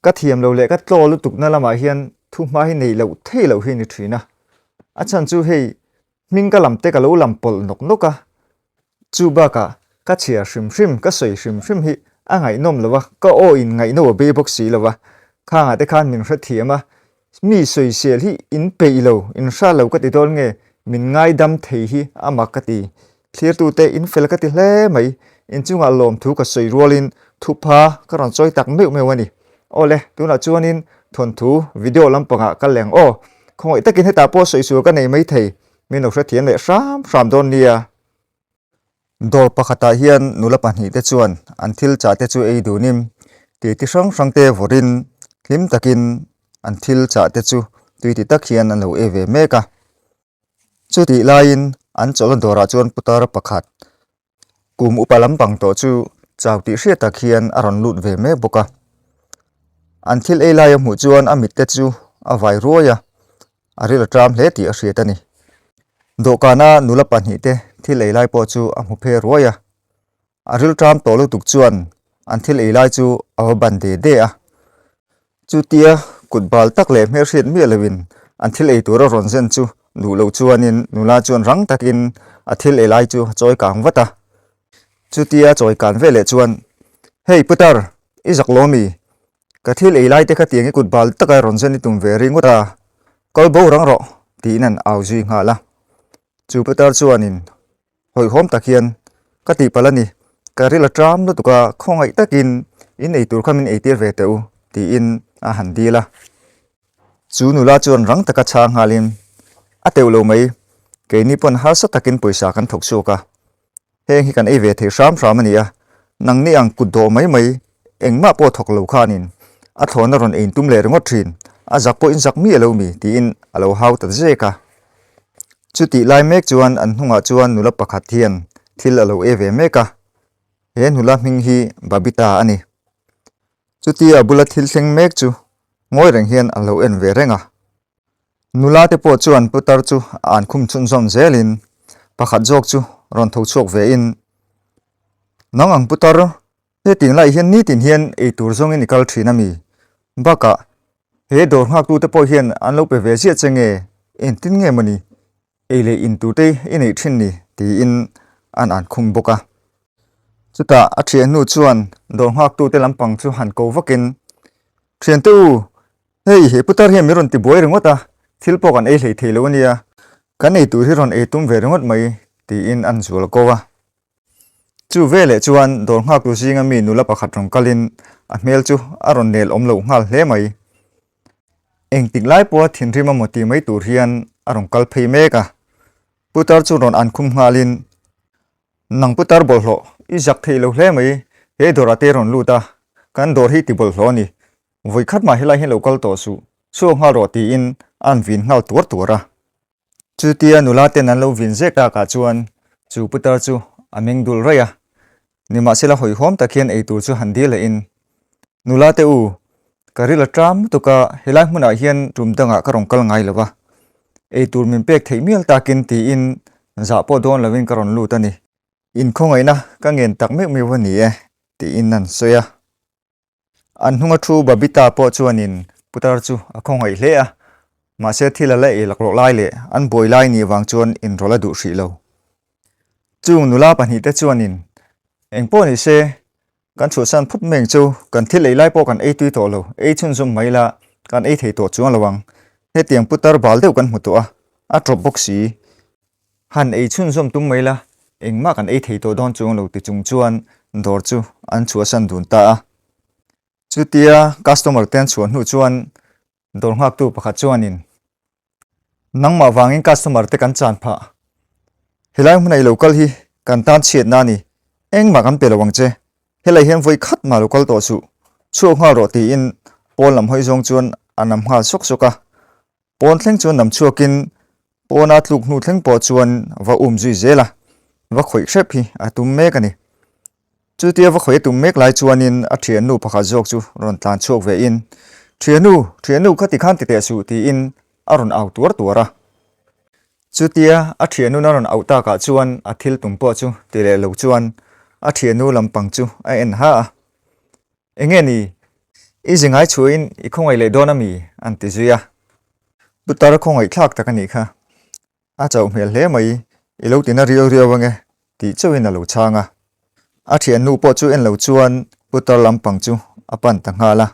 Ka thiam lo leh ka tlaw lutukna lamah hian thuhma hi nei loh thei loh hi a ni thin a. A chhan chu hei hming ka lam te ka lo lam pawlh nawk nawk a, chu bakah ka chhiar hrim hrim, ka sawi hrim hrim hi a ngaihnawm lo a, ka aw in ngaihno a bei bawk si lo a, khangah te khan min hrethiam a, Mi sawisel hi in peih lo, in hra lo ka ti dawn nge, min ngaidam thei hi a mak ka ti. Thlirtute in fel ka ti hle mai, inchungah lawmthu ka sawi rualin thupha ka rawn chawi tak meuh meuh a ni. Awle, tunah chuanin thawnthu video lampangah ka leng aw. Khawngaih takin hetah pawh sawisur ka nei maithei, min lo hrethiam leh hram hram dawn nia. Dawr pakhatah hian nula pahnihte chuan an thil chah te chu ei dunin titi hrang hrang te vawrhin hlim takin an thil chah te chu tui ti tak hian an lo ei ve mek a. Chutih laiin an chawlhna dawrah chuan putar pakhat kum upa lampang tawh chu chau tih hriat tak hian a rawn lut ve mek bawk a. An thil ei lai a hmuh chuan a mitte chu a vai ruai a, a ril a ṭam hle tih a hriat a ni. Dawhkana nula pahnihte thil ei lai pawh chu a hmu phe ruai a, a ril ṭam tawh lutuk chuan an thil ei lai chu a va ban de de a. Chutia kut bal tak leh hmelhriat miah loin an thil ei tur a rawn zen chu duh loh chuanin nula chuan rang takin a thil ei lai chu a chawi kang vat a. Chutia chawi kan veleh chuan, Hei Putar, i zak lo mi? Ka thil ei lai te kha tiang i kut bal taka rawn zen i tum ve ringawt a, kal bo rang rawh, tiin an au zui nghal a. Chu putar chuanin hawihhawm tak hian, Ka tihpalh a ni, ka ril a ṭam lutuk a, khawngaih takin in ei tur kha min eitir ve teh u, tiin a han dil a. Chu nula chuan rang taka chhang nghalin, A teuh lo mai, keini pawn harsa takin pawisa kan thawk chhuak a, Heng hi kan ei ve thei hram hram a ni a, nangni ang kut dawh mai mai engmah pawh thawk lo khanin a thlawhna rawn ein tum leh ringawt thin, a zak pawh in zak miah lo mi tiin a lo hau ta zek a. Chutih lai mek chuan an hnungah chuan nula pakhat hian thil a lo e ve mek a, he nula hming hi Babita a ni. Chutia a bula thil thleng mek chu ngawi reng hian a lo en ve reng a. Nula te pawh chuan putar chu a an khum chhunzawm zelin pakhat zawk chu rawn tho chhuak ve in, Nang ang putar, hetiang laiah hian nitin hian ei tur zawngin i kal thin a mi? Bakah, he dawr nghaktu te pawh hian an lo pe ve ziah che nge? Engtin nge mawni ei leh in tur te i neih thin ni? tiin an an khum bawk a. Chutah a thiannu chuan dawr nghaktu te lampang chu han ko vakin, Thiante u, Hei, he putar hian min rawn ti buai ringawt a, thil pawh kan ei hlei thei lo a nia, kan ei tur hi rawn ei tum ve ringawt mai, tiin an zual ko a. Chu veleh chuan dawr nghaktu zinga mi nula pakhat rawn kalin a hmel chu a rawn nel awm loh nghal hle mai. Engtik lai pawha thinrim amaw ti mai tur hian a rawn kal phei mek a, putar chu rawn ankhum nghalin, Nang putar bawlhhlawh, i zak thei lo hle mai, he dawrah te rawn lut a, kan dawr hi ti bawlhhlawh a ni, Vawi khat mah helai hian lo kal tawh suh, chhuak nghal rawh tiin a an vin nghal tuar tuar a. Chutia nula ten an lo vin zek takah chuan chu putar chu a meng dul raih a, nimahsela hawihhawm tak hian eitur chu han dil lehin, Nula te u, ka ril a ṭam lutuk a, helai hmunah hian tum dangah ka rawn kal ngai lo va, eitur min pek theih mial takin tiin zah pawh dawn lovin ka rawn lut a ni. Inkhawngaihna ka ngen tak meuh meuh a ni e, tiin an sawi a. An hnunga thu Babita pawh chuanin putar chu a khawngaih hle a, mahse thil a la ei laklawh lai leh an buai lai nih vang chuan inrawlh a duh hrih lo. Chung nula pahnihte chuanin eng pawh ni se, kan chhuahsan phut meng chu kan thil ei lai pawh kan ei tui tawh lo, ei chhunzawm mai la kan ei thei tawh chuang lo ang. Hetiang putar bal deuh kan hmu tawh a, a tawp bawk si. Han ei chhunzawm tum mai la, engmah kan ei thei tawh dawn chuang lo ti chung chuan dawr chu an chhuahsan dun ta a. Chutia customer te an chhuah hnu chuan dawr nghaktu pakhat chuanin, Nangmah vangin customer te kan chan phah. Helai hmun a i lo kal hi kan tan chhiatna a ni, engmah kan pe lo ang che. Helai hian vawi khat mah lo kal tawh suh, chhuak nghal rawh tiin pawn lam hawi zawng chuan a nam nghal sawk sawk a. Pawn thleng chuan nam chhuakin pawna tluk hnu thleng pawh chuan va um zui zel a, va khawih hrep hi a tum mek a ni. Chutia va khawih a tum mek lai chuanin a thiannu pakhat zawk chu rawn tlan chhuak vein, Thiannu, thiannu kha tikhan ti teh suh tiin a rawn au tuar tuar a. Chutia a thiannun a rawn auh takah chuan a thil tum pawh chu ti leh lo chuan a thiannu lampang chu a en ha a. Enge ni? I zi ngai chhuahin i khawngaih leh dawn a mi? an ti zui a. Putar khawngaih thlak tak a nih kha. A chauh hmel hle mai, i lo tina riau riau ange tih chauhin a lo chhang a. A thiannu pawh chu en lo chuan putar lampang chu a pan ta nghal a.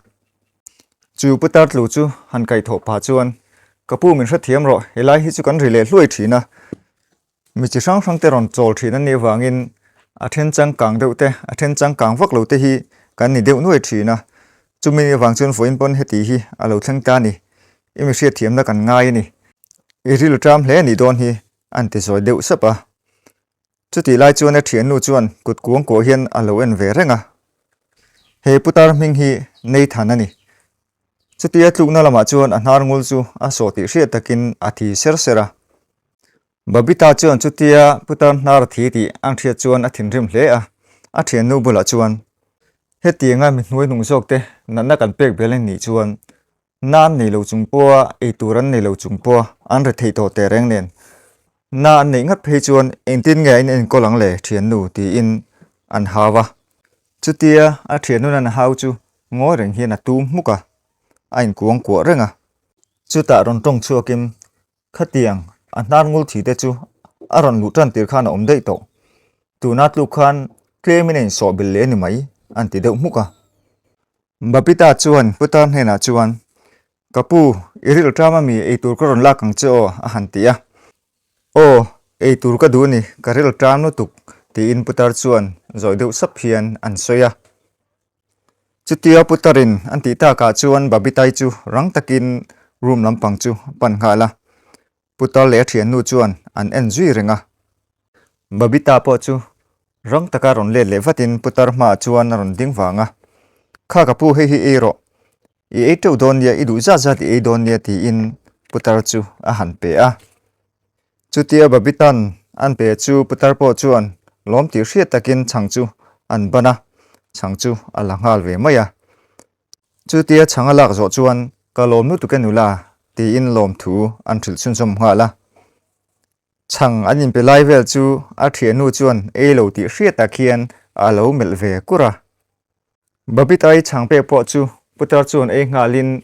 Chu putar tlu chu han kaihthawh pah chuan, Ka pu min hrethiam rawh, helai hi chu kan ri leh hluai thin a. Mi chi hrang hrang te rawn chawl thin an nih avangin a then changkang deuh te, a then changkang vak lo te hi kan ni deuh nuai thin a. Chumi nih avang chuan vawiin pawn heti hi a lo thleng ta a ni. I mi hriatthiamna kan ngai a ni. I rilru ṭam hle a nih dawn hi, an ti zawi deuh sap a. Chutih lai chuan a ṭhiannu chuan kut kuang kuah hian a lo en ve reng a. He putar hming hi Nathan a ni. Chutia tlukna lamah chuan a hnar ngul chu a sawh tih hriat takin a thi ser ser a. Babita chuan chutia putar hnar a thi tih an hriat chuan a thinrim hle a, a thiannu bulah chuan, Hetianga mi hnuai hnung zawk te natna kan pek bel anih chuan na an nei lo chung pawha ei tur an nei lo chung pawha an ri theih tawh teh reng nen na an neih ngat phei chuan engtin nge a inenkawl ang le thiannu tiin an hau a. Chutia a thiannun an hau chu ngawi reng hian a tum hmuk a, a inkuang kuah reng a. Chutah rawn tawng chhuakin Khatiang, a hnar ngul thi te chu a rawn luh tan tir khan a awm daih tawh. Tuna tluk khan tlemin a insawh bil leh a ni mai, an ti deuh hmuk a. Babita chuan putar hnenah chuan, Ka pu, i rilru ṭam a mi, eitur ka rawn lak ang che aw, a han ti a. Aw, eitur ka duh a ni, ka rilru ṭam lutuk, tiin putar chuan zawi deuh sap hian an sawi a. Chutia Putarin an tih takah chuan Babitai chu rang takin room lampang chu a pan nghal a, Putar leh a thiannu chuan an en zui reng a. Babita pawh chu rang taka rawn let leh vatin Putar hmaah chuan a rawn ding vang a, Kha ka pu hei hi ei rawh, i ei teuh dawn nia, i duh zat zat i ei dawn nia tiin Putar chu a han pe a. Chutia Babitan an pe chu putar pawh chuan lawm tih hriat takin chhang chu an ban a, chhang chu a la nghal ve mai a. Chutia chhang a lak zawh chuan ka lawm lutuk e nula tiin lawmthu an hrilh chhunzawm nghal a. Chhang an inpe lai vel chu a thiannu chuan ei lo tih hriat tak hian a lo melh ve kur a. Babitai chhang pek pawh chu putar chuan ei nghalin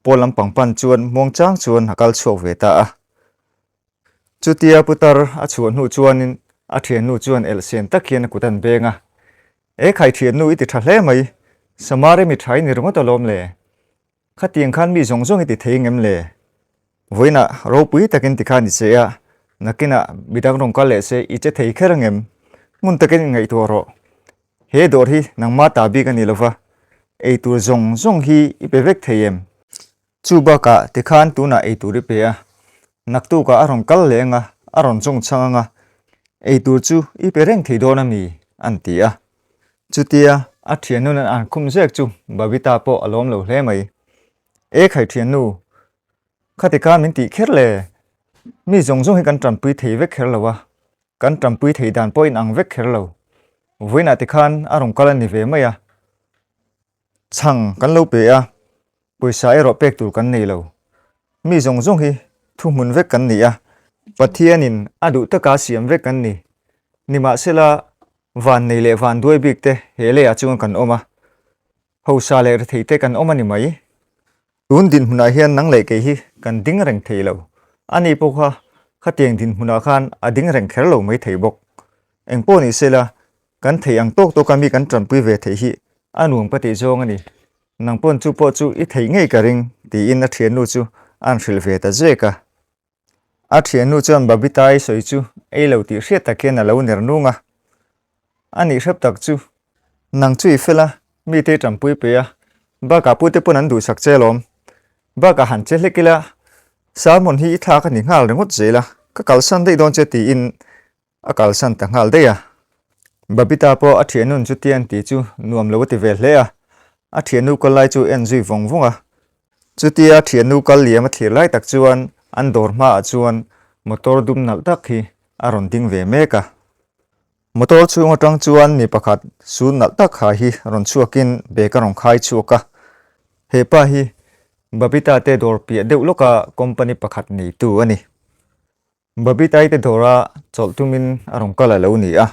pawl lampang pan chuan muangchang chuan a kal chhuak ve ta a. Chutia putar a chhuah hnu chuanin a thiannu chuan elhsen tak hian a kut an beng a, E khai thiannu i ti tha hle mai, Samari mi tha i ni ringawt alawm le. Khatiang khan mi zawng zawng i ti thei ngem le? Vawiinah ropui takin ti khan i che a, nakinah midang rawn kal leh se i che thei kher angem? Ngun takin inngaihtuah rawh. He dawr hi nangma ta bik a ni lova, eitur zawng zawng hi i pe vek thei em? Chu bakah tikhan tunah eitur i pe a, naktukah a rawn kal leh anga, a rawn zawng chhang anga, eitur chu i pe reng thei dawn a mi? an ti a. Chutia a thiannun an an khum zek chu Babita pawh a lawm lo hle mai. E khai thiannu, khati khan min tih kher le, mi zawng zawng hi kan tanpui thei vek kher lo a, kan tanpui thei dan pawh inang vek kher lo. Vawiinah tikhan a rawn kal a ni ve mai a, chhang kan lo pe a, pawisa erawh pek tur kan nei lo. Mi zawng zawng hi thuhmun vek kan ni a, Pathianin a duh taka siam vek kan ni. Nimahsela, van nei leh van duai bik te he leiah chuan kan awm a, hausa leh rethei te kan awm a ni mai. Tun dinhmunah hian nang leh kei hi kan ding reng thei lo. Ani pawh kha khatiang dinhmunah khan a ding reng kher lo mai thei bawk. Engpawh ni sela, kan thei ang tawk tawka mi kan tanpui ve theih hi a nuam ka tih zawng a ni. Nang pawn chu pawh chu i theih ngei ka ring, tiin a thiannu chu a'n hrilh ve ta zek a. A thiannu chuan Babitai sawi chu ei lo tih hriat tak hian a lo ner nung a. A nih hrep tak chu, nang chu i fel a, mite i tanpui pe a, bakah pute pawn an duhsak che alawm. Bakah han che hlek ila, Salmon hi i thlak a ni nghal ringawt zel a, ka kalsan daih dawn che tiin A kalsan ta nghal daih a. Babita pawh a thiannun chu tian tih chu nuam lo a ti ve hle a, a thiannu kal lai chu en zui vawng vawng a. Chutia thiannu kal liam a thlir lai tak chuan an dawr hmaah chuan motor dum nalh tak hi a rawn ding ve mek a. Motor chhung atang chuan mi pakhat suit nalh tak ha hi rawn chhuakin bag a rawn khai chhuak a. He pa hi Babita te dawr piah deuh lawka company pakhat neitu a ni. Babitai te dawra chawlh tumin a rawn kal a lo ni a.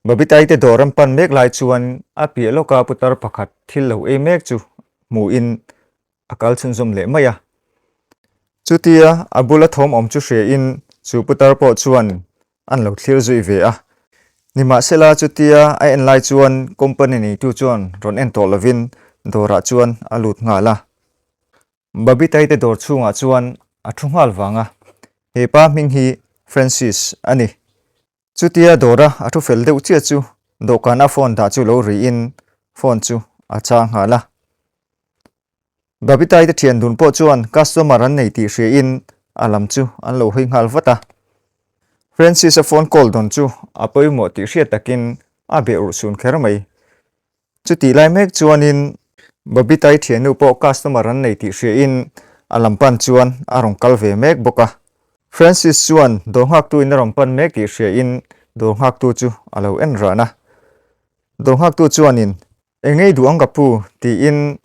Babitai te dawr an pan mek lai chuan a piah lawka putar pakhat thil lo ei mek chu hmuin a kal chhunzawm leh mai a. Chutia a bula thawm awm chu hriain chu putar pawh chuan an lo thlir zui ve a. Nimahsela chutia a en lai chuan company neitu chuan rawn en tawh lovin dawrah chuan a lut nghal a. Babitai te dawr chhungah chuan a thu nghal vang a, he pa hming hi Francis a ni. Chutia dawra a thu fel deuh chiah chu dawhkana phone dah chu lo riin phone chu a chang nghal a. Babitai te thian dun pawh chuan customer an nei tih hriain a lam chu an lo hawi nghal vat a. Francis-a phone call dawn chu a pawimawh tih hriat takin a beh urhsun kher mai. Chutih lai mek chuanin Babitai thiannu pawh customer an nei tih hriain a lam pan chuan a rawn kal ve mek bawk a. Francis chuan dawr nghaktuin a rawn pan mek tih hriain dawr nghaktu chu a lo en ran a. Dawr nghaktu chuanin, Eng ngei duh ang ka pu? tiin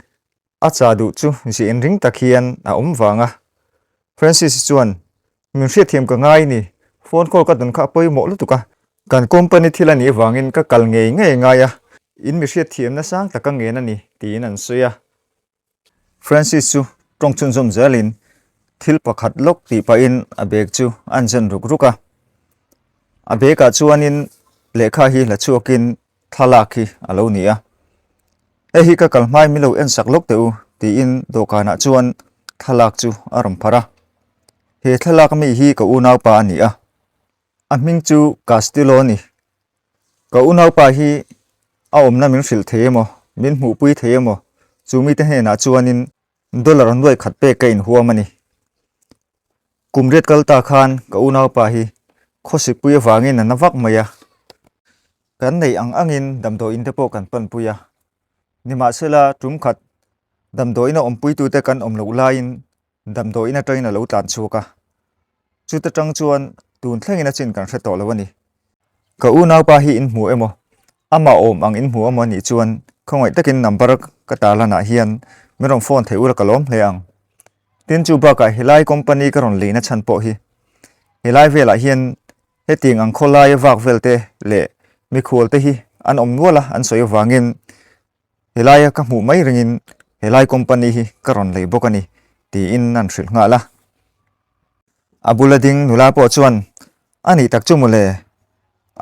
A cha duh chu zia inring tak hian a awm vang a. Francis chuan, Min hriatthiam ka ngai ni, phone call ka dawn kha a pawimawh lutuk a. Kan company thil a nih vangin ka kal ngei ngei ngai a, in mi hriatthiamna sang taka ngen a ni, tiin an sawi a. Francis chu tawng chhunzawm zelin thil pakhat lawk tih pahin a bag chu a an zen ruk ruk a. A bag ah chuanin lehkha hi la chhuakin thlalak hi a lo ni a, Hei hi ka kal hmai min lo en sak lawk teh u tiin dawhkanah chuan thlalak chu a rawn phar a, he thlalak mi hi ka unaupa a ni a, a hming chu Castillo a ni. Ka unaupa hi a awmna min hrilh thei emaw, min hmuhpui thei emaw chu mite hnenah chuanin dollar nuai khat pek ka inhuam a ni. Kum riat kal ta khan ka unaupa hi khawsikpui avangin a na vak mai a, kan neih ang angin damdawiin te pawh kan panpui a. Nimahsela tum khat damdawiin a awmpuitute kan awm loh laiin damdawiin atangin a lo tlan chhuak a, chuta tang chuan tun thlengin a chin kan hre tawh lo a ni. Ka unaupa hi in hmu emaw, amah awm ang in hmu emaw anih chuan khawngaih takin number ka tarlanah hian min rawn phone theih ula ka lawm hle ang. Tin chu bakah helai company ka rawn leina chhan pawh hi helai velah hian hetiang ang khawlaia vak vel te leh mikhual te hi an awm nual a an sawi avangin helaia ka hmuh mai ringin helai company hi ka rawn lei bawk a ni tiin an hrilh nghal a. A bula ding nula pawh chuan a nih tak chu mawle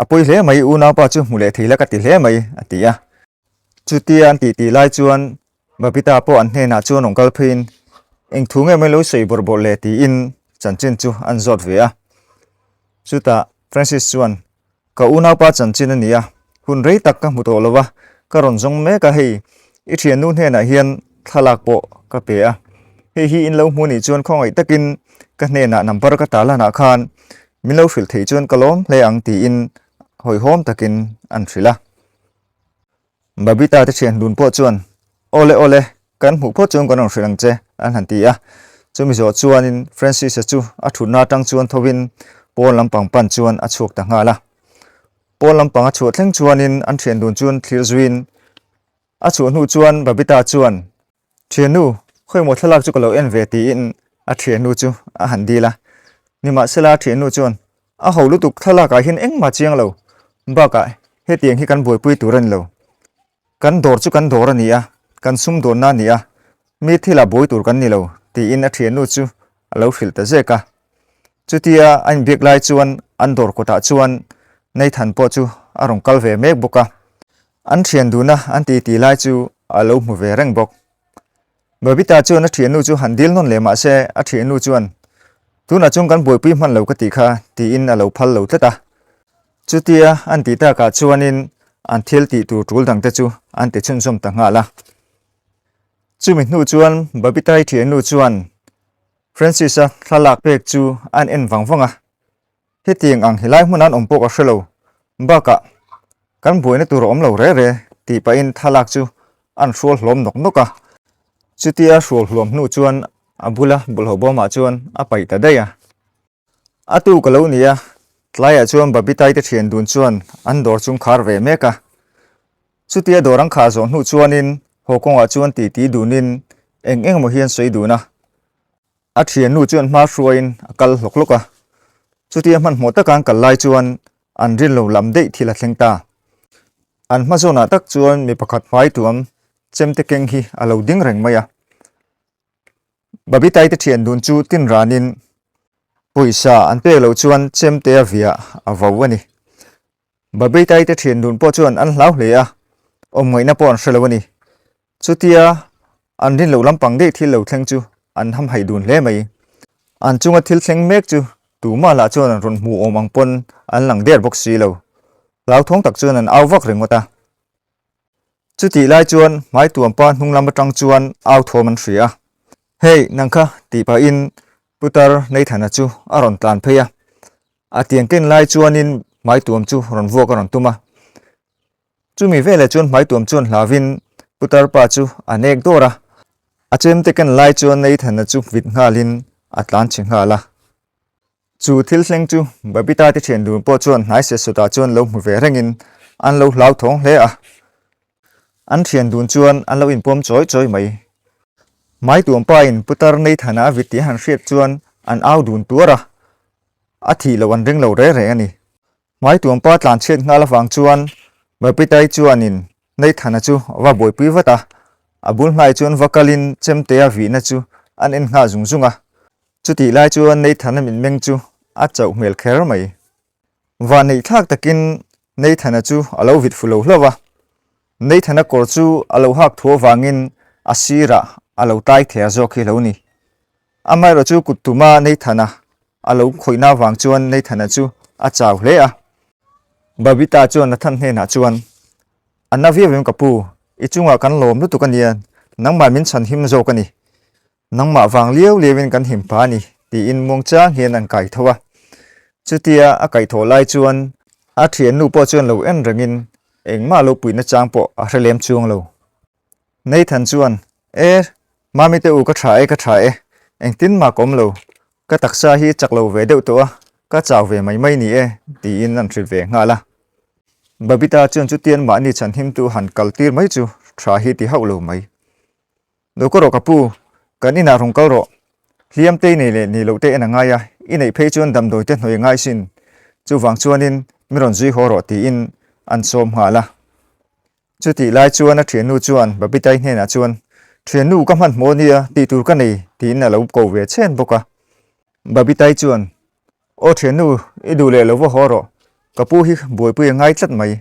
a pawi hle mai unaupa chu hmu leh thei la ka ti hle mai a ti a. Chutia an tih lai chuan Babita pawh an hnenah chuan rawn kal pheiin eng thu nge mai lo sawi bawrh bawrh le tiin chanchin chu an zawt ve a. Chutah Francis chuan, Ka unaupa chanchin a ni a, hun rei tak ka hmu tawh lo va, ka rawn zawng mek a hei, i thiannu hnenah hian thlalak pawh ka pe a, hei hi in lo hmu nih chuan khawngaih takin ka hnenah number ka tarlanah khan min lo hrilh theih chuan ka lawm hle ang tiin hawihhawm takin an hrilh a. Babita te thian dun pawh chuan, Awle awle, kan hmuh phawt chuan kan rawn hrilh ang che, an han ti a. Chumi zawh chuanin Francis-a chu a thutna atang chuan thovin pawn lampang pan chuan a chhuak ta nghal a. Pawn lampang a chhuah thleng chuanin an thian dun chuan thlir zuiin a chhuah hnu chuan Babita chuan, Thiannu, khawimaw thlalak chu ka lo en ve tiin a thiannu chu a han dil a. Nimahsela thiannu chuan, A ho lutuk thlalakah hian engmah chiang lo, bakah hetiang hi kan buaipui tur a ni lo. Kan dawr chu kan dawr a ni a, kan sumdawnna a ni a, mi thilah buai tur kan ni lo tiin a thiannu chu a lo hrilh ta zek a. Chutia a inbiak lai chuan an dawr kawtah chuan Nathan pawh chu a rawn kal ve mek bawk a. An thian duna an titi lai chu a lo hmu ve reng bawk. Babita chuan a thiannu chu han dil nawn leh mah se a thiannu chuan, Tunah chuan kan buaipui hman lo ka tih kha, tiin a lo phal lo tlat a. Chutia an tih takah chuanin an thil tih tur tul dangte chu an ti chhunzawm ta nghal a. Chumi hnu chuan Babitai thiannu chuan Francis-a thlalak pek chu an en vang vang a. Hetiang ang helai hmun an awm pawh ka hre lo, bakah kan buaina tur a awm lo re re tih pahin thlalak chu an hrual hlawm nawk nawk a. Chutia hrual hluam hnu chuan a bula bawlhhlawh bawmah chuan a paih ta daih a. A tu ka lo ni a, tlaiah chuan Babitai te thian dun chuan an dawr chung khar ve mek a. Chutia dawr an khah zawh hnu chuanin haw kawngah chuan titi dunin eng eng emaw hi an sawi dun a. A thiannu chuan hma hruaiin a kal hlawk hlawk a, chutia hmanhmawh taka an kal lai chuan an rin lo lam daih thil a thleng ta. An hma zawnah tak chuan mi pakhat hmai tuam chemte keng hi a lo ding reng mai a. Babitai te thian dun chu tin ranin pawisa an pek loh chuan chemte a viah a vo a ni. Babitai te thian dun pawh chuan an hlau hle a, awmngaihna pawh an hre lo a ni. Chutia an rin loh lampang daih thil lo thleng chu an hamhaih dun hle mai. An chunga thil thleng mek chu tumah lah chuan an rawn hmu awm ang pawn an lang der bawk si lo. Hlauthawng tak chuan an au vak ringawt a. Chutih lai chuan hmaituampa hnung lam atang chuan au thawm an hria a, Hey, nang kha tih pahin Putar Neithana chu a rawn tlan phei a. A tiang ken lai chuanin hmaituam chu rawn vuak a rawn tum a. Chumi veleh chuan hmaituam chuan hlavin Putar pa chu a nek dawr a. A chemte ken lai chuan Neithana chu vit nghalin a tlan chhe nghal a. Chu thil thleng chu Babita te thian dun pawh chuan hnai set sawtah chuan lo hmu ve rengin an lo hlauthawng hle a. An thian dun chuan an lo inpawm chawi chawi mai. Maituampa-in Putar Neithana a vit tih han hriat chuan an au dun tuar a, a thih loh an ring lo reng reng a ni. Maituampa tlanchhiat nghal avang chuan Babitai chuanin Neithana chu a va buaipui vat a, a bul hnai chuan va kalin chemtea vihna chu an en nghal zung zung a. Chutih lai chuan Neithana mitmeng chu a chauh hmel kher mai. Vanneih thlak takin Neithana chu a lo vit fu lo hlauh a, Neithana kawr chu a lo hak thu avangin a sirah a lo tai thei a zawk hi lo ni. Amaherawh chu kut tuma Neithana a lo khawihna avang chuan Neithana chu a chau hle a. Babita chuan Nathan hnenah chuan, A na viau em ka pu, i chungah kan lawm lutuk a nia, nangmah min chhan him zawk a ni. Nangmah vang liau liauin kan him pah a ni, tiin muangchang hian an kai tho a. Chutia a kaihthawh lai chuan a thiannu pawh chuan lo en rengin engmah lo puihna chang pawh a hre lem chuang lo. Nathan chuan, E, Mami te u ka tha e, ka tha e, engtin mah ka awm lo, ka taksa hi chak lo ve deuh tawh a, ka chau ve mai mai ni e, tiin an hrilh ve nghal a. Babita chuan chutian mahni chhanhimtu han kal tir mai chu tha hi ti hauh lo mai. Lo ka rawh ka pu, kan inah rawn kal rawh. Hliam te i nei leh nei loh te en a ngai a, i neih phei chuan damdawi te hnuai a ngai sin. Chuvang chuanin mi rawn zui haw rawh tiin an sawm nghal a. Chutih lai chuan a thiannu chuan Babitai hnenah chuan, Thiannu ka hmanhmawh nia, tih tur ka nei, tiin a lo ko ve chhen bawk a. Babitai chuan, Aw thiannu, i duh leh lo va haw rawh, ka pu hi buaipui a ngai tlat mai.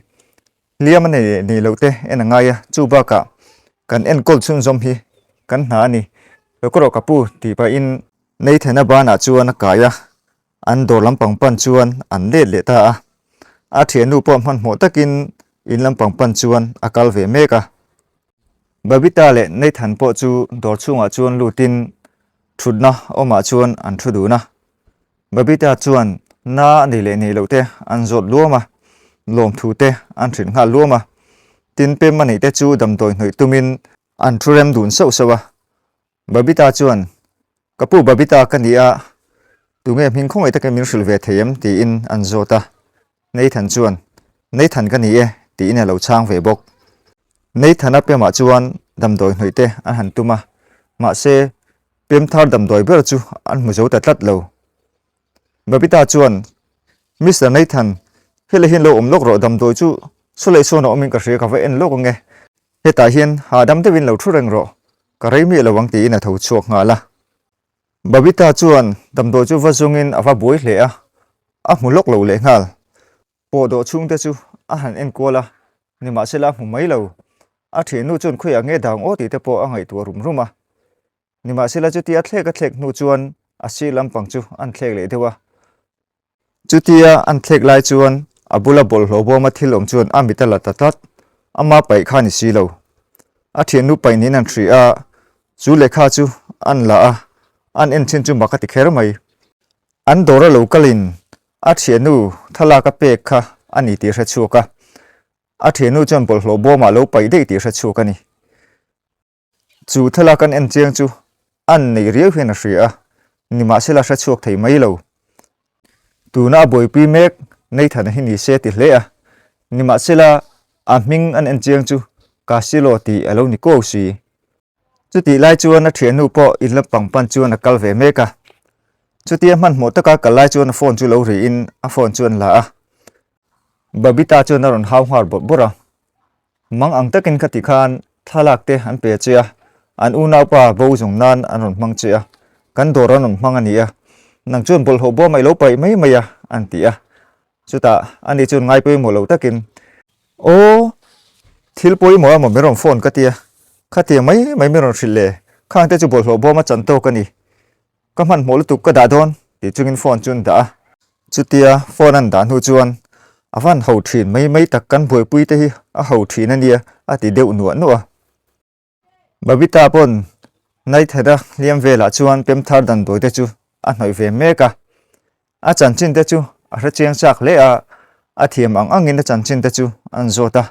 Hliam a nei leh nei loh te en a ngai a, chu bakah kan enkawl chhunzawm hi kan hna a ni. Lo ka rawh ka pu tih pahin Nathan-a banah chuan a kai a, an dawr lampang pan chuan an let leh ta a. A thiannu pawh hmanhmawh takin in lampang pan chuan a kal ve mek a. Babita leh Nathan pawh chu dawr chhungah chuan lutin thutna awmah chuan an thu dun a. Babita chuan na a nei leh nei loh te an zawt luam a, lawmthu te an hrilh nghal luam a. Tin, pem a neih te chu damdawi hnawih tumin an thu rem dun sauh sauh a. Babita chuan, Ka pu Babita ka ni a, tunge hming khawngaih takin min hrilh ve thei em? tiin an zawt a. Nathan chuan, Nathan ka ni e, tiin a lo chhang ve bawk. Nathan-a pemah chuan damdawi hnawih te an han tum a, mahse, pem thar damdawi ber chu an hmu zo ta tlat lo. Babita chuan, Mister Nathan, helai hian lo awm lawk rawh, damdawi chu saw leh sawn a awmin ka hria, ka va en lawk ang e. Hetah hian hahdam deuhin lo thu reng rawh, ka rei miah lo ang tiin a tho chhuak nghal a. Babita chuan damdawi chu va zungin a va buai hle a, a hmu lawk lo leh nghal. Pawhdawh chhungte chu a han enkual a, nimahsela a hmu mai lo. A thiannu chuan khawiah nge dang aw tih te pawh a ngaihtuah rum rum a. Nimahsela chutia thlek a thlek hnu chuan a sir lampang chu an thlek leh deuh a. Chutia an thlek lai chuan a bula bawlhhlawh bawma thil awm chuan a mit a la ta tlat. Ama paih kha ni si lo. A thiannu paih niin an hria a, chu lehkha chu an la a, an en thin chu mak a ti kher mai. An dawr a lo kalin a thiannu thlalak a pek kha a ni tih hre chhuak a. A thiannu chuan bawlhhlawh bawmah lo paih daih tih hre chhuak a ni. Chu thlalak an en chiang chu an nei riau hian a hria a, nimahsela hre chhuak thei mai lo. Tuna a buaipui mek Nathan-a hi ni se ti hle a, nimahsela a hming an en chiang chu Casilo tih a lo ni ko si. Chutih lai chuan a thiannu pawh in lampang pan chuan a kal ve mek a. Chutia hmanhmawh taka kal lai chuan a phone chu lo riin a phone chu an la a. Babita chuan a rawn hau nghal bawrh bawrh a. Mang ang takin kha ti khan. Thlalak te an pe che a, an unaupa bo zawng nan an rawn hmang che a, kan dawr an rawn hmang a ni a, nang chuan bawlhhlawh bawm a i lo paih mai mai a, an ti a. Chutah ani chuan ngai pawimawh lo takin, Aw, thil pawimawh emaw min rawn phone ka tia, khatiang mai mai min rawn hrilh le, khang te chu bawlhhlawh bawm a chan tawk a ni, Ka hmanhmawh lutuk ka dah dawn tih chungin phone chu an dah a. Chutia phone an dah hnu chuan a van ho thin mai mai tak kan buaipui te hi a ho thin a nia a ti deuh nuah nuah a. Babita pawn Naithera hliam velah chuan pemthar dandawi te chu a hnawih ve mek a. A chanchin te chu a hre chiang chak hle a, a thiam ang angin a chanchin te chu an zawt a.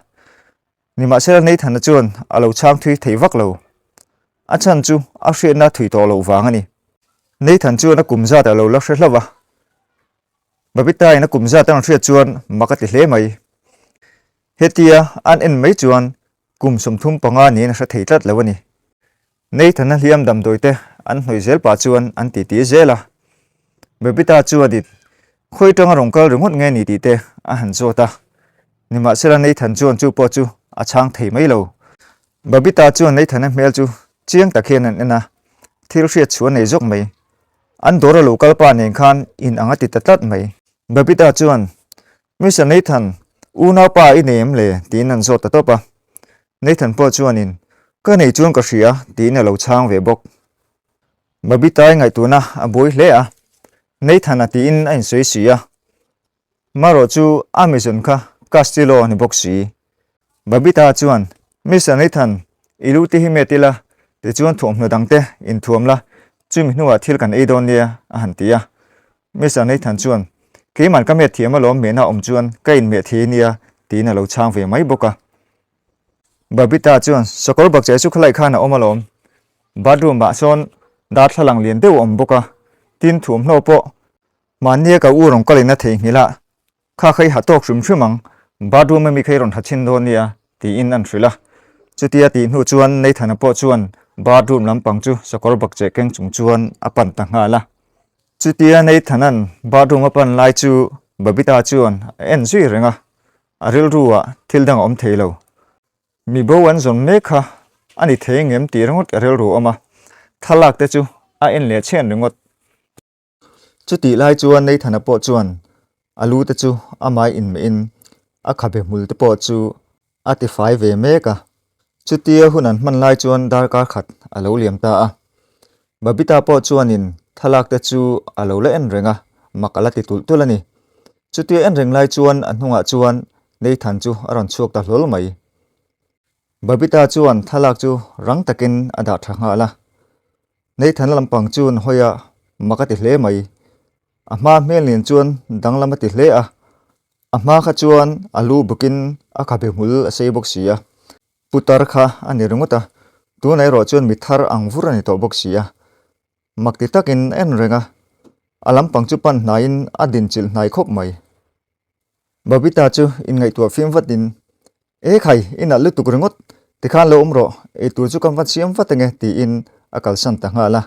Nimahsela Nathana chuan a lo chhang thui thei vak lo. A chhan chu a hriatna thui tawh loh vang a ni. Nathan chuan a kum zat a lo la hre hlauh a. Babita-in a kum zat a rawn hriat chuan mak a ti hle mai. Hetia an en mai chuan kum 35 niin a hre thei tlat lo a ni. Nathan-a hliam damdawi te an hnawih zel pah chuan an titi zel a. Babita chuan in khawi tanga rawn kal ringawt nge ni tih te a han zawt a. Nimahsela Nathan chuan chu pawh chu a chhang thei mai lo. Babita chuan Nathan-a hmel chu chiang tak hian an en a, thil hriat chhuah a nei zawk mai. An dawr a lo kal pa nen khan in ang a ti ta tlat mai. Babita chuan, Mister Nathan, unaupa i nei em le? tiin an zawt ta tawp a. Nathan pawh chuanin, Ka nei chuan ka hria, tiin a lo chhang ve bawk. Babitai ngaihtuahna a buai hle a, Nathan-a tiin a insawi si a. Marawh chu a mizawn kha Castillo a ni bawk si. Babita chuan, Mister Nathan, i lu te hi met ila, tichuan thuamhnaw dangte inthuam la, chumi hnuah thil kan ei dawn nia, a han ti a. Mister Nathan chuan, Keiman ka met thiam alawm mehna awm chuan ka inmeh thei ania, tiin a lo chhang ve mai bawk a. Babita chuan, Sakawr bakcheh chu khalai khan a awm alawm. Bathroom ah sawn darthlalang lian deuh a awm bawk a, tin thuamhnaw pawh mahnia ka u rawn kalin a theihnghilh a, Kha kha i ha tawk hrim hrim ang, bathroom ami kha i rawn ha chhin dawn nia, tiin an hrilh a. Chutia tih hnu chuan Nathan-a pawh chuan bathroom lampang chu sakawr bakcheh keng chung chuan a pan ta nghal a. Chutia Nathan-a'n bathroom a pan lai chu Babita chuan a en zui reng a, a rilru ah thil dang a awm thei lo. Mi bo an zawn mek kha a ni thei ngem tih ringawt a rilru a awm a, thlalak te chu a en leh chhen ringawt. Chutih lai chuan Nathana pawh chuan a lu te chu amah inmeihin a khabe hmul te pawh chu a tifai ve mek a. Chutia hun an hman lai chuan darkar khat a lo liam ta a. Babita pawh chuanin thlalak te chu a lo la en reng a, mak a la ti tulh tulh a ni. Chutia en reng lai chuan a hnungah chuan Nathan chu a rawn chhuak ta hlawl mai. Babita chuan thlalak chu rang takin a dah tha nghal a. Nathan-a lampang chu an hawi a, mak a ti hle mai. A hma hmel nen chuan danglam a ti hle a, a hma kha chuan a lu bawkin a khabe hmul a sei bawk si a, putar kha a ni ringawt a, tunah erawh chuan mi thar ang vur a ni tawh bawk si a. Mak ti takin a en reng a, a lampang chu pan hnaiin a dinchilh hnai khawp mai. Babita chu inngaihtuah fim vatin, E khai, i nalh lutuk ringawt, tikhan lo awm rawh, eitur chu kan va siam vat ange tiin a kalsan ta nghal a.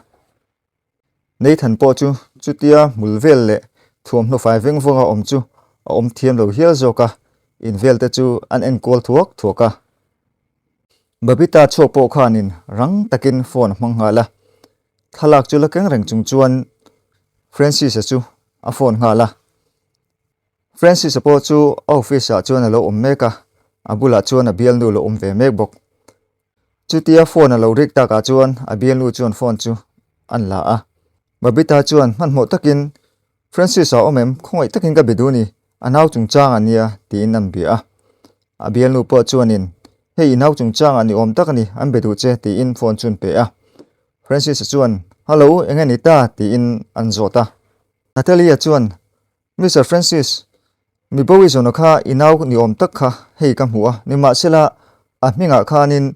Nathan pawh chu chutia hmul vel leh thuamhnaw fai veng vawnga awm chu a awm thiam lo hial zawk a, in vel te chu an enkual thuak thuak a. Babita chhuak pawh khanin rang takin phone a hmang nghal a, thlalak chu la keng reng chung chuan Francis-a chu a phone nghal a. Francis-a pawh chu a office ah chuan a lo awm mek a, a bulah chuan a bialnu lo awm ve mek bawk. Chutia phone a lo rik takah chuan a bialnu chuan phone chu an la a. Babita chuan hmanhmawh takin, Francis-a awm em? Khawngaih takin ka be duh ni, a nau chungchang a nia, tiin an bia a. A bialnu pawh chuanin, Hei i nau chungchang ah ni awm tak a ni, an be duh che, tiin phone chu an pe a. Francis-a chuan, Hello, eng nge ni ta? tiin an zawt a. Natalia chuan, Mister Francis, mi Bowie zawna kha i nau ni awm tak kha hei ka hmu a, nimahsela a hmingah khanin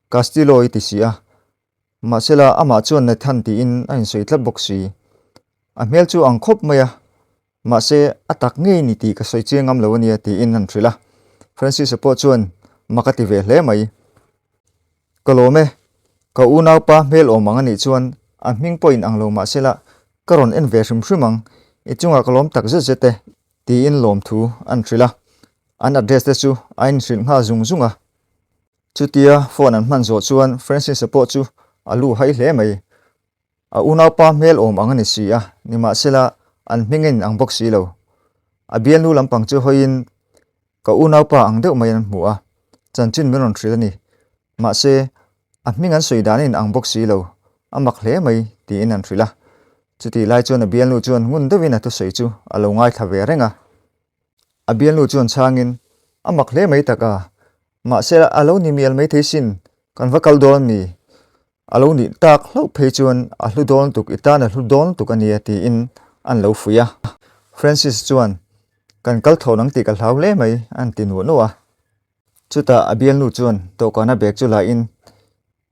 Castillo i ti si a, mahsela amah chuan Nathan tiin a insawi tlat bawk si. A hmel chu ang khawp mai a, mahse a tak ngei ni tih ka sawi chiang ngam lo a nia tiin an hrilh a. Francis-a pawh chuan mak a ti ve hle mai. Ka lawm e, ka unaupa hmel awm ang a nih chuan a hming pawh in ang lo mahsela ka rawn en ve hrim hrim ang, i chungah ka lawm tak zet zet e, tiin lawmthu an hrilh a, an address te chu a inhrilh nghal zung zung a. Chutia phone an hman zawh chuan Francis-a pawh chu a lu hai hle mai. A unaupa hmel awm ang a ni si a, nimahsela an hming a inang bawk si lo. A bialnu lampang chu hawiin ka unaupa ang deuh mai an hmu a, chanchin min rawn hrilh a ni. Mahse, a hming an sawi dan a inang bawk si lo, a mak hle mai tiin an hrilh a. Chutih lai chuan a bialnu chuan ngun deuhin a thusawi chu a lo ngaithla ve reng a. A bialnu chuan chhangin, A mak hle mai tak a, mahse a lo ni mial maithei sin, kan va kal dawn mi? A lo nih tak hlauh phei chuan a hlu dawn tuk i tan a hlu dawn tuk a nia tiin an lo fuih a. Francis chuan, Kan kal thawn ang tih ka hlau hle mai an ti nuah nuah a. Chutah a bialnu chuan dawhkana bag chu la in,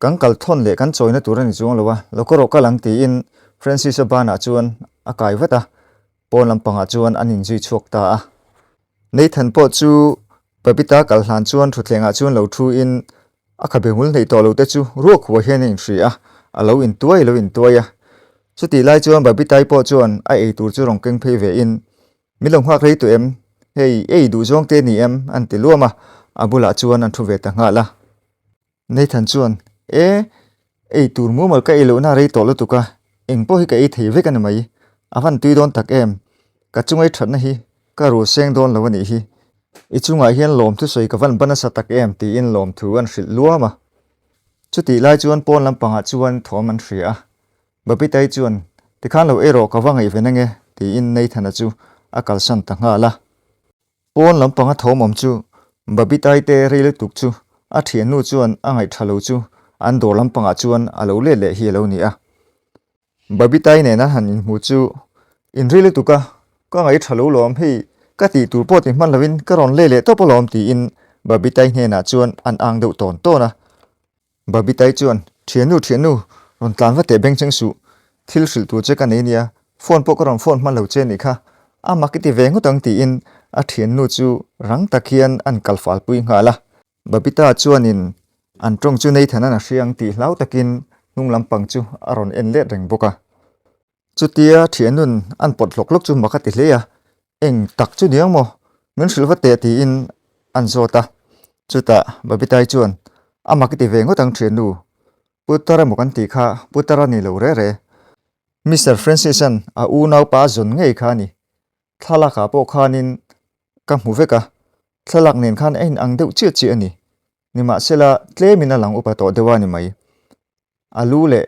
Kan kal thawn leh kan chawina tur a ni chuang lo a, lo ka rawh kal ang tiin Francis-a banah chuan a kai vat a, pawn lampangah chuan an inzui chhuak ta a. Nathan pawh chu Babita kal hlan chuan thutthlengah chuan lo thu in a khabe hmul hneih tawh lo te chu ruak huai hian a inhri a, a lo intuai lo intuai a. Chutih lai chuan Babitai pawh chuan a ei tur chu rawn keng phei ve in, Min lo nghak rei tawh em? Hei, ei duh zawng te ni em? an ti luam a, a bulah chuan an thu ve ta nghal a. Nathan chuan, E, ei tur mumal ka ei lohna rei tawh lutuk a, eng pawh hi ka ei thei vek a ni mai. A van tui dawn tak em? Ka chungai thatna hi ka ru seng dawn lo a nih hi. I chungah hian lawmthu sawi ka van ba nasa tak em? tiin lawmthu an hrilh luam a. Chutih lai chuan pawn lampangah chuan thawm an hria a. Babitai chuan, Tikhan lo ei rawh ka va ngaihven ange, tiin Nathan-a chu a kalsan ta nghal a. Pawn lampanga thawm awm chu Babitai te rei lutuk chu a thiannu chuan a ngaih tha lo chu an dawr lampangah chuan a lo let leh hi a lo ni a. Babitai nena han inhmu chu in rei lutuk a, ka ngaih tha lo lawm hei ka tih tur pawh ti hman lovin ka rawn let leh tawp alawm tiin Babitai hnenah chuan an ang deuh tawn tawn a. Babitai chuan, Thiannu, thiannu, rawn tlan va teh beng cheng suh. Thil hrilh tur che ka nei nia, phone pawh ka rawn phone hman lo che nih kha. A mak i ti ve ngawt ang tiin a thiannu chu rang tak hian an kal fal pui nghal a. Babita chuanin an tawng chu Nathan-an a hria ang tih hlau takin hnung lampang chu a rawn en let reng bawk a. Chutia thianun an pawt hlawk hlawk chu mak a ti hle a, Eng tak chu niang maw? Min hrilh va teh tiin an zawt a. Chutah Babitai chuan, A mak i ti ve ngawt ang thiannu. Putar emaw kan tih kha putar a ni lo re re. Mister Francis-a'n a unaupa a zawn ngei kha a ni. Thlalakah pawh khanin ka hmu vek a, thlalak nen khan a inang deuh chiah chiah a ni. Nimahsela tlemin a lang upa tawh deuh a ni mai. A lu leh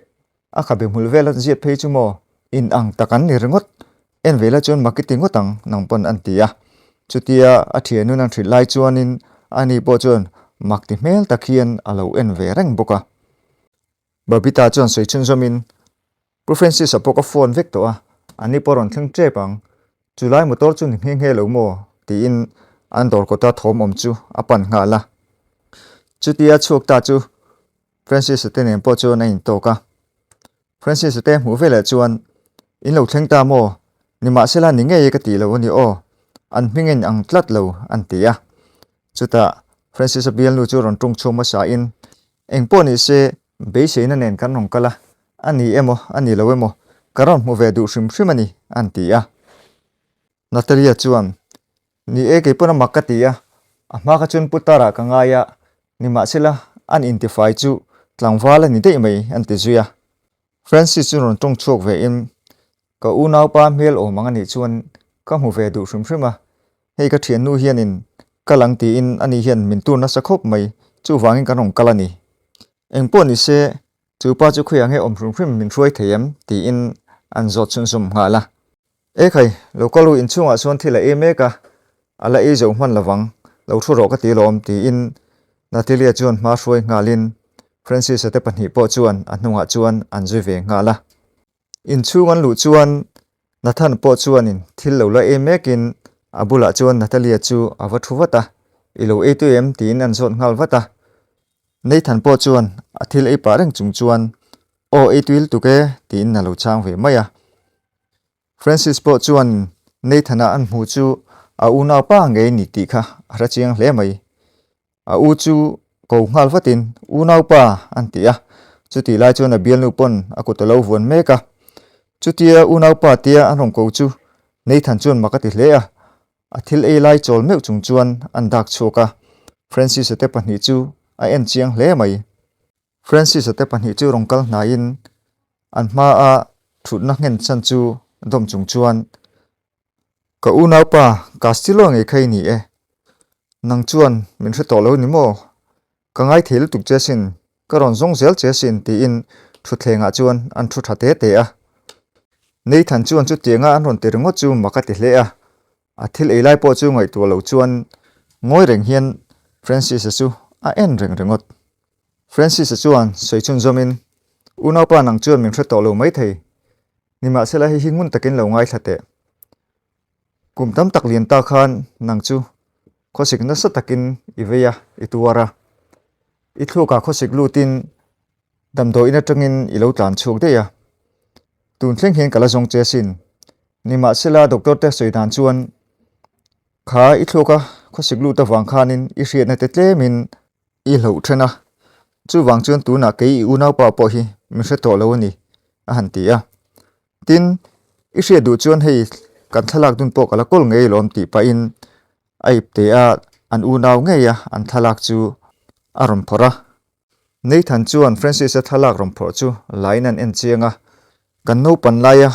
a khabe hmul vel a ziat phei chu maw in ang tak an ni ringawt, en ve la chuan mak i ti ngawt ang nang pawn an ti a. Chutia a thianun an hrilh lai chuanin ani pawh chuan mak ti hmel tak hian a lo en ve reng bawk a. Babita chuan sawi chhunzawmin Pu Francis-a pawh ka phone vek tawh a, ani pawh rawn thleng tep ang. Chulai motor chu ni nghe nghe lo maw? tiin an dawr kawta thawm awm chu a pan nghal a. Chutia chhuak ta chu Francis-a te nen pawh chuan a intawk a. Francis-a te hmuh veleh chuan, In lo thleng ta maw? Nimahsela ni ngei e ka tih lo a ni aw, an hming a inang tlat lo, an ti a. Chutah Francis-a bialnu chu rawn ṭawng chhuak hmasain, Eng pawh ni se, beiseina nen kan rawn kal a, a ni emaw, a ni lo emaw, ka rawn hmu ve duh hrim hrim a ni, an ti a. Natalia chuan, Ni e, kei pawn a mak ka ti a, a hma kha chuan Putar-ah ka ngai a, nimahsela an intifai chu tlangval a ni daih mai, an ti zui a. Francis chu rawn tawng chhuak ve in, Ka unaupa hmel awm ang a nih chuan ka hmu ve duh hrim hrim a, hei ka thiannu hianin kal ang tiin ani hian min tur nasa khawp mai, chuvangin kan rawn kal a ni. Engpawh ni se, chu pa chu khawiah nge awm hrim hrim min hruai thei em? tiin an zawt chhunzawm nghal a. Ekhai, lo kal u inchhungah chuan thil a ei mek a, a la ei zo hman lovang, lo thu rawh ka ti lawm tiin Natalia chuan hma hruai nghalin Francis-a te pahnih pawh chuan a hnungah chuan an zui ve nghal a. Inchhung an luh chuan Nathan pawh chuanin thil lo la ei mekin a bulah chuan Natalia chu a va thu vat a, I lo ei tui em? tiin an zawt nghal vat a. Nathan pawh chuan a thil ei pah reng chung chuan Aw ei tui lutuk e tiin a lo chhang ve mai a. Francis pawh chuan Nathan-a an hmu chu a unaupa ngei ni tih kha a hre chiang hle mai. A u chu ko nghal vatin, Unaupa! an ti a. Chutih lai chuan a bialnu pawn a kut a lo vuan mek a. Chutia unaupa tia an rawn ko chu Nathan chuan mak a ti hle a. A thil ei lai chawl meuh chung chuan an dak chhuak a. Francis-a te pahnih chu a en chiang hle mai. Francis-a te pahnih chu rawn kal hnaiin an hmaa thutna nghen chan chu dawm chung chuan, Ka unaupa Castillo ngei kha i ni e. Nang chuan min hre tawh lo ni maw? Ka ngaithei lutuk che asin, ka rawn zawng zel che asin tiin thutthlengah chuan an thu tha te te a. Nathan chuan chutianga an rawn ti ringawt chu mak a ti hle a, a thil ei lai pawh chu ngaihtuah lo chuan ngawi reng hian Francis-a chu a en reng ringawt. Francis-a chuan sawi chhunzawmin, Unaupa nang chuan min hre tawh lo maithei, nimahsela hei hi ngun takin lo ngaithla teh. Kum tam tak lian ta khan nang chu khawsik nasa takin i vei a, i tuar a. I thluakah khawsik lutin damdawiin atangin i lo tlan chhuak daih a. Tun thleng hian ka la zawng che asin. Nimahsela doctor te sawi dan chuan kha i thluaka khawsik lut avang khanin i hriatna te tlemin I hlauh then a, chuvang chuan tunah kei i unaupa pawh hi min hre tawh lo a ni, a han ti a. Tin, i hriat duh chuan hei kan thlalak dun pawh ka la kawl ngei alawm tih pahin a ipte a an unau ngei a an thlalak chu a rawn phawrh a. Nathan chuan Francis-a thlalak rawn phawrh chu lain an en chiang a, Kan naupan laia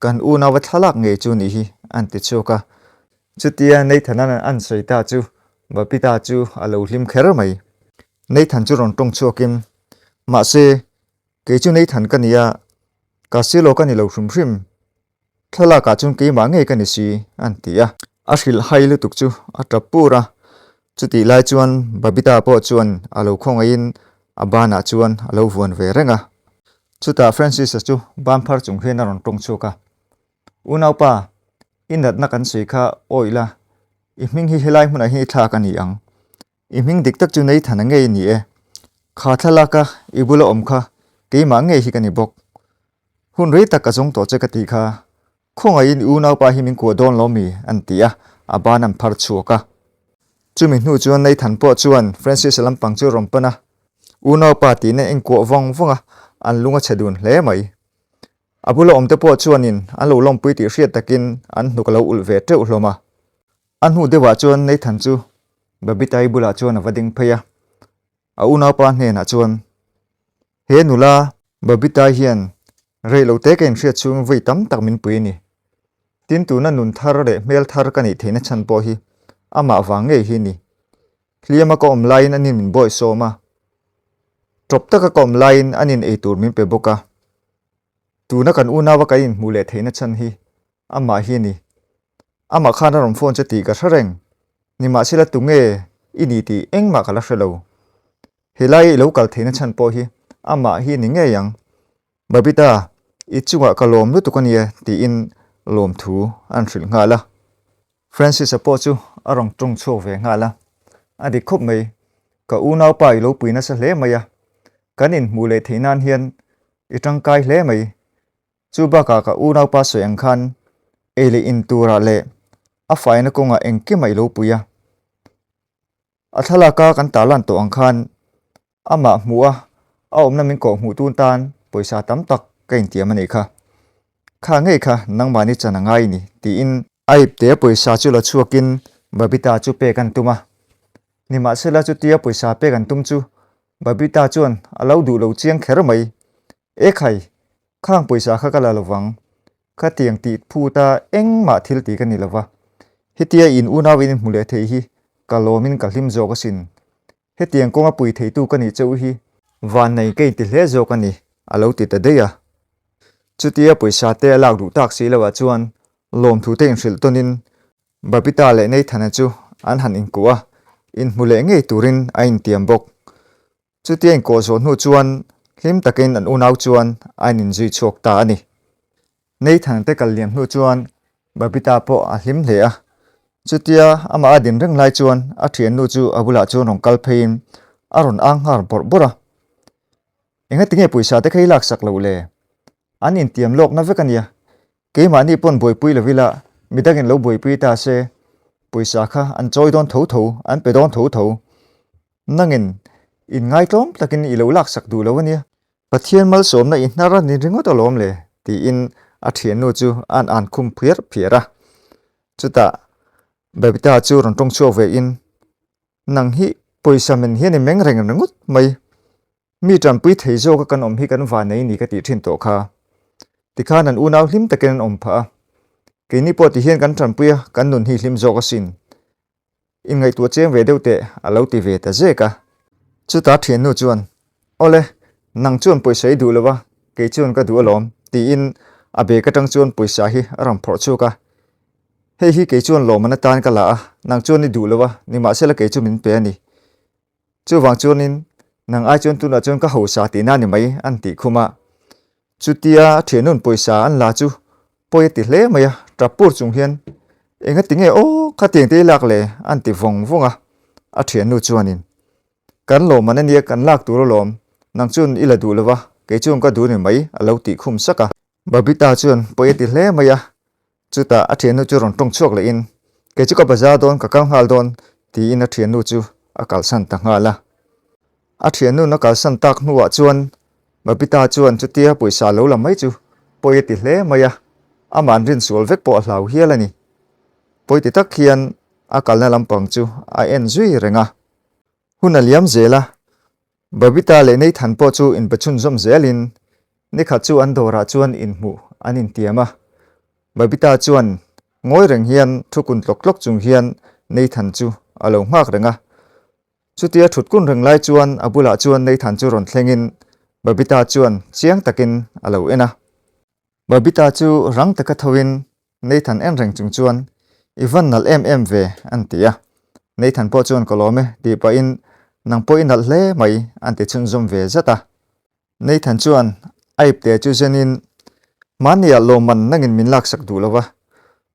kan unauva thlalak ngei chu nih hi an ti chhuak a. Chutia Nathan-a'n an sawi ta chu Babita chu a lo hlim kher mai. Nathan chu rawn tawng chhuakin, Mahse, kei chu Nathan ka nia, Casilo ka ni lo hrim hrim. Thlalakah chuan keimah ngei ka ni si, an ti a. A hrilh hai lutuk chu a tap pur a. Chutih lai chuan Babita pawh chuan a lo khawngaihin a banah chuan a lo vuan ve reng a. Chutah Francis-a chu ban phar chung hian a rawn tawng chhuak a, Unaupa, i natna kan sawi kha awih la, i hming hi helai hmunah hian i thlak a ni ang. I hming dik tak chu Nathan-a ngei i ni e. Kha thlalaka i bula awm kha keimah ngei hi ka ni bawk. Hun rei tak ka zawng tawh che ka tih kha, khawngaihin i unaupa hi min kuah dawn lo mi? an ti a, a ban an phar chhuak a. Chumi hnu chuan Nathan pawh chuan Francis-a lampang chu a rawn pan a, unaupa tiin a enkuah vawng vawng a, an lung a chhe dun hle mai. A bula awmte pawh chuanin an lo lawmpui tih hriat takin an hnuk a lo ulh ve teuh hlawm a. A hnu deuhah chuan Nathan chu Babita-i bulah chuan a va ding phei a, a unaupa hnenah chuan, He nula Babita hian rei lo te ka inhriat chhung vawi tam tak min pui a ni. Tin tuna nun thar leh hmel thar ka neih theihna chhan pawh hi amah vang ngei hi a ni. Hliama ka awm laiin anin min bawihsawm a, tawp taka ka awm laiin anin eitur min pe bawk a. Tuna kan unaua kan inhmuh leh theihna chhan hi amah hi a ni. Amah khan a rawn phone che tih ka hre reng. Nimahsela tunge i ni tih engmah ka la hre lo. Helai i lo kal theihna chhan pawh hi amah hi ni ngei ang. Babita, i chungah ka lawm lutuk a nia tiin lawmthu an hrilh nghal a. Francis-a pawh chu a rawn tawng chhuak ve nghal a. A dik khawp mai, ka unaupa i lo pui nasa hle mai a. Kan inhmuh leh theih nan hian i tangkai hle mai. Chu bakah ka unaupa sawi ang khan ei leh in turah leh a faina kawngah engkimah i lo pui a. A thlalaka kan tarlan tawh ang khan amah hmuh a, a awmna min kawh hmuh tun tan pawisa tam tak ka intiam a nih kha. Kha ngei kha nangmahni chan a ngai ni tiin a ipte pawisa chu la chhuakin Babita chu pek an tum a. Nimahsela chutia pawisa pek an tum chu Babita chuan a lo duh lo chiang kher mai. Ekhai, khang pawisa kha ka la lovang. Khatiang tih phut a engmah thil tih ka ni lova, hetia in unau in hmu leh thei hi ka lawmin ka hlim zawk asin. Hetiang kawnga pui theitu ka nih chauh hi vannei ka inti hle zawk a ni, a lo ti ta daih a. Chutia pawisa te a lak duh tak si loah chuan lawmthu te inhrilh tawnin Babita leh Nathan-a chu an han inkuh a, inhmu leh ngei turin a intiam bawk. Chutia inkawh zawh hnu chuan hlim takin an unau chuan a in inzui chhuak ta a ni. Nathan te kal liam hnu chuan Babita pawh a hlim hle a. Chutia amah a din reng lai chuan a thiannu chu a bulah chuan rawn kal pheiin a rawn ang nghal bawrh bawrh a. Engati nge pawisa te kha i laksak loh le? An intiam lawkna vek a nia. Keimahni pawn buaipui lo ila, midangin lo buaipui ta se, pawisa kha an chawi dawn tho tho, an pe dawn tho tho. Nangin inngaihtlawm takin i lo laksak duh lo a nia. Pathian malsawmna i hnar a ni ringawt alawm le, tiin a thiannu chu a'n an khum phiar phiar a. Chutah Babita chu rawn tawng chhuak ve in, Nang hi Pawisa men hian i meng reng ringawt mai. Mi tanpui thei zawka kan awm hi kan vanei ni ka tih thin tawh kha. Tikhan an unau hlim takin an awm phah a. Keini pawh tihian kan tanpui a, kan nun hi hlim zawk asin. Inngaihtuah cheng ve deuh teh a lo ti ve ta zek a. Chutah thiannu chuan, Awle, nang chuan pawisa i duh lo a, kei chuan ka duh alawm, tiin a bag atang chuan pawisa hi a rawn phawrh chhuak a. Hei hi kei chuan lawmman atan ka la a, nang chuan i duh lo a, nimahsela kei chu min pe a ni. Chuvang chuanin nang ai chuan tunah chuan ka hausa tihna a ni mai an tih khum a. Chutia a thianun pawisa an la chu pawi a ti hle mai a, tap pur chung hian enga ti nge aw khatiang te i lak le an ti vawng vawng a. A thiannu chuanin kan lawmman ania kan lak tur alawm, nang chuan i la duh lo va, kei chuan ka duh ni mai a lo tih khum sak a. Babita chuan pawi a ti hle mai a, Chutah a thiannu chu rawn tawng chhuak lehin, Kei chu ka bazar dawn, ka kal nghal dawn, tiin a thiannu chu a kalsan ta nghal a. A thiannun a kalsan tak hnuah chuan Babita chuan chutia pawisa lo la mai chu pawi a ti hle mai a, amah an rinsual vek pawh a hlau hial a ni. Pawi ti tak hian a kalna lampang chu a en zui reng a. Hun a liam zel a, Babita leh Nathan pawh chu inbe chhunzawm zelin nikhat chu an dawrah chuan inhmuh an intiam a. Babita chuan ngawi reng hian thu kun tlawk tlawk chung hian Nathan chu a lo nghak reng a. Chutia thut kun reng lai chuan a bulah chuan Nathan chu rawn thlengin Babita chuan chiang takin a lo en a. Babita chu rang taka thoin Nathan en reng chung chuan, I van nalh em em ve, an ti a. Nathan pawh chuan ka lawm e, tih pahin, Nang pawh i nalh hle mai, an ti chhunzawm ve zat a. Nathan chuan a ipte chu zenin, Mahniah lawmman nangin min laksak duh lo va,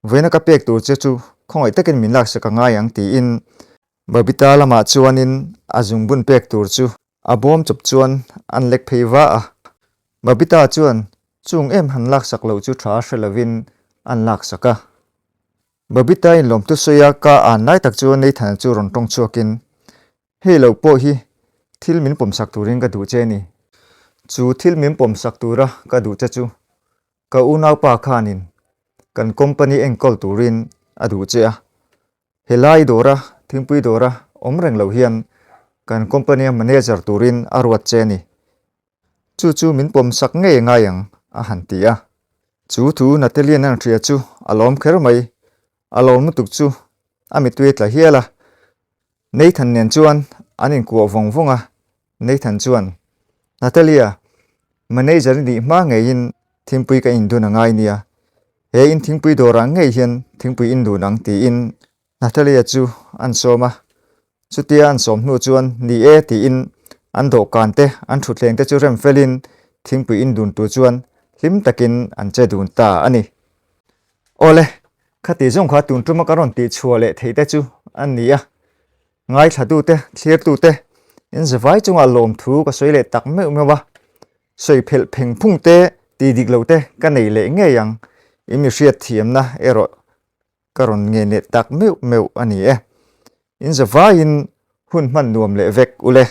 vawiina ka pek tur che chu khawngaih takin min laksak a ngai ang, tiin Babita lamah chuanin a zungbun pek tur chu a bawm chawp chuan an lek phei va a. Babita chuan chung em han laksak loh chu tha hre lovin an laksak a. Babita in lawmtu sawi a ka an lai tak chu Nathan chu rawn tawng chhuakin, Hei lo pawh hi thil min pawmsak turin ka duh che a ni. Chu thil min pawmsak tura ka duh che chu ka unaupa khanin kan company enkawl turin a duh che a. Helai dawra thingpui dawra awm reng lo hian kan company a manager turin a ruat che a ni. Chu chu min pawm sak ngei ngai ang a han ti a. Chu thu Natalian an hria chu a lawm kher mai. A lawm lutuk chu a mittui a tla hial a. Nathan nen chuan an inkuah vawng vawng a. Nathan chuan, Natalia, manager i nih hma ngeiin thingpui ka indun a ngai nia. He in thingpui dawrah ngei hian thingpui in dun ang tiin Natalia chu an sawm a. Chutia an sawm hnu chuan ni e tiin an dawhkan te an thutthleng te chu rem felin thingpui in dun tur chuan hlim takin an che dun ta a ni. Awle, khati zawng kha tun tuma ka rawn tihchhuah leh theih te chu an ni a. Ngaithlatute, thlirtute, in zavai chungah lawmthu ka sawi leh tak meuh meuh a. Sawi phelh pheng phung te, ti dik lo te ka nei leh ngei ang. I mi hriat thiamna erawh ka rawn nge leh tak meuh meuh a ni e. In zavaiin hun hman nuam leh vek ule.